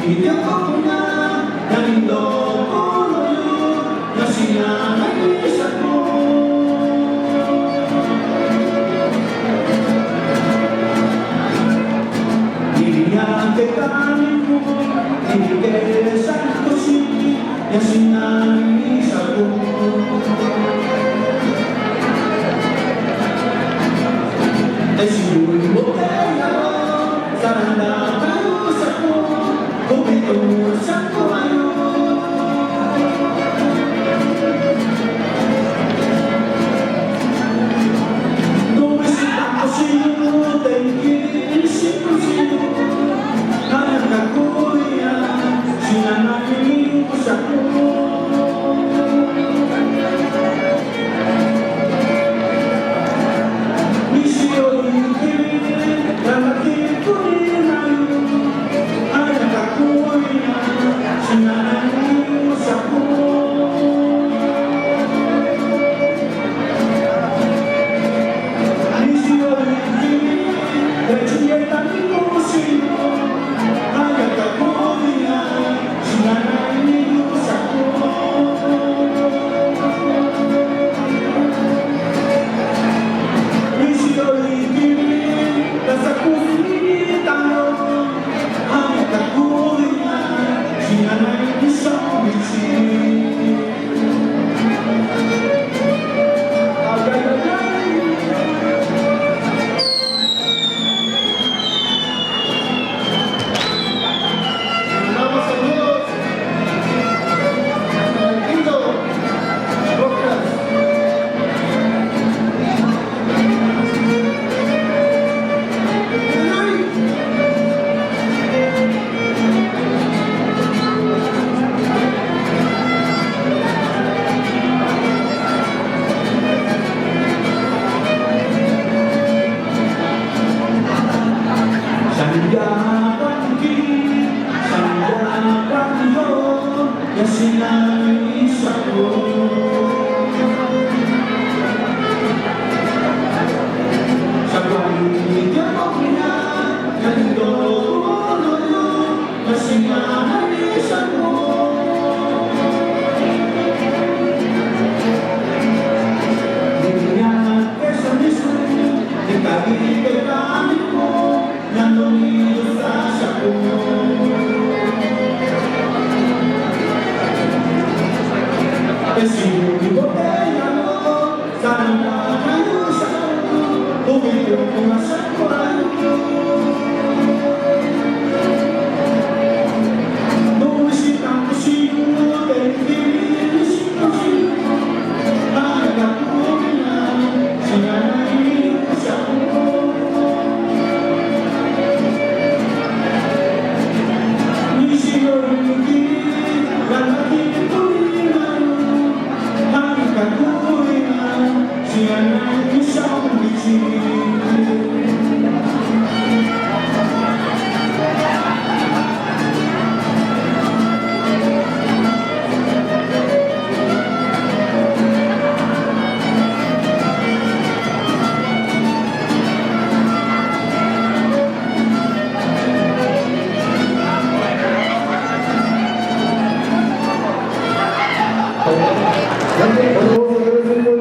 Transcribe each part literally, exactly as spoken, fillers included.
Bueno, vamos a darles un fuerte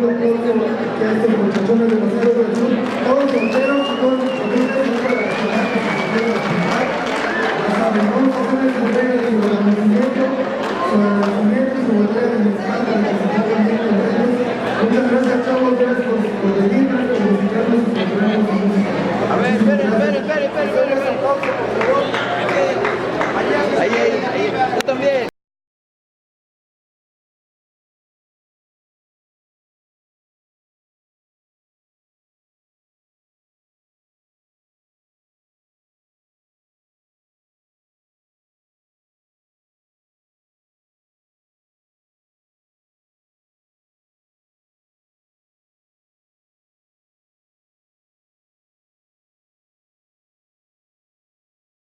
aplauso a estos muchachones de los Héroes del Sur. Todos solteros, todos disponibles, son para que se vayan a disfrutar. Ya saben, vamos a hacerles entrega de su reconocimiento, su agradecimiento y su botella de mezcal para que se pongan bien contentos. Muchas gracias, chavos, gracias por, por venir, gracias por visitarnos y por traernos su música. A ver, esperen, esperen, esperen, esperen, esperen.